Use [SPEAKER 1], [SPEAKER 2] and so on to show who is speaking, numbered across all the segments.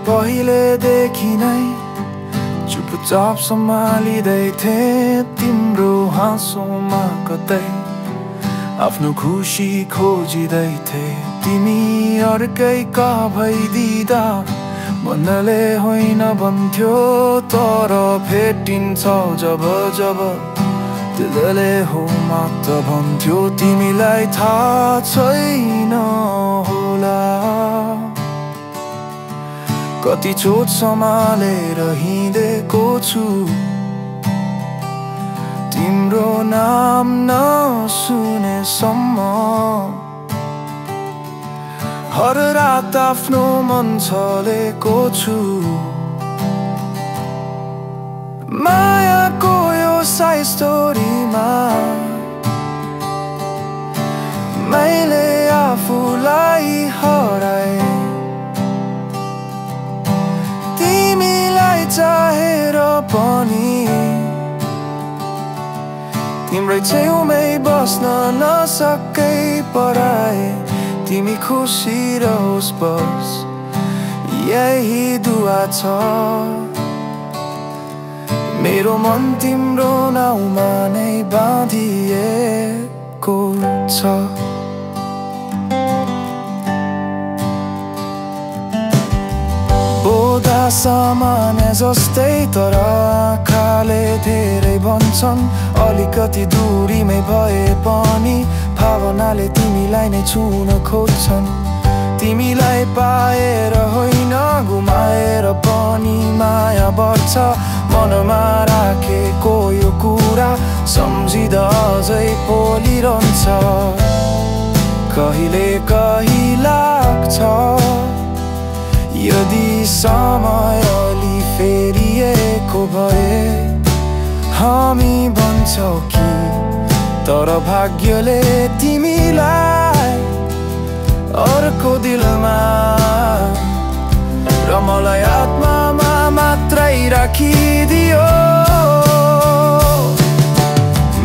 [SPEAKER 1] पहिलेदेखि नै चुपचाप सम्हालिँदै थिएँ तिम्रो हाँसोमा कतै आफ्नो खुसी खोजिँदै थिएँ। तिमी अर्कैका भइदिँदा मनले होइन भन्थ्यो, तर भेटिन्छौ जब जब दिलले हो मात्र भन्थ्यो। तिमीलाई थाहा छैन होला कति चोट सम्हालेर हिँडेको छु तिम्रो नाम नसुनेसम्म। हर रात आफ्नो मन छलेको छु मायाको यो साइड स्टोरीमा। मैले आफूलाई हराए तिमीलाई चाहेर पनि तिम्रै छेउमै बस्न नसकै पराए। तिमी खुसी रहोस् बस यही दुआ छ, मेरो मन तिम्रो नाउँमा नै बाँधिएको छ। बोधा सामान्य जस्तै तर आँखाले धेरै भन्छन्, अलिकति दूरीमै भए पनि भावनाले तिमीलाई नै छुन खोज्छन्। तिमीलाई पाएर होइन गुमाएर पनि माया बढ्छ, मनमा राखेको यो कुरा सम्झिँदा अझै पोलिरहन्छ। कहिले कहीँ लाग्छ यदि समय अलि फेरिएको भए हामी बन्छौँ कि, तर भाग्यले तिमीलाई अर्को दिलमा र मलाई आत्मामा मात्रै राखिदियो।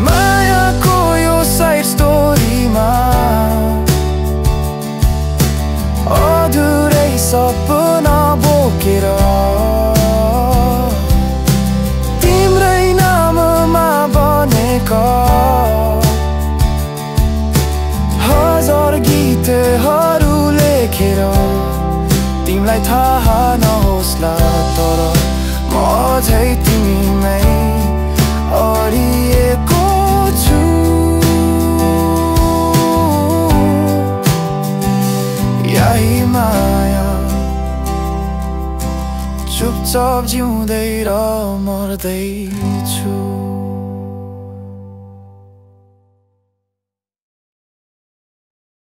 [SPEAKER 1] मायाको यो साइड स्टोरीमा अधुरै सपना बोकेर तिम्रै नाममा बनेका हजार गीतहरू लेखेर तिमीलाई थाहा नहोस्ला, तर म अझै तिमीमै अडिएको छु। यही माया चुपचाप जिउँदै र मर्दैछु।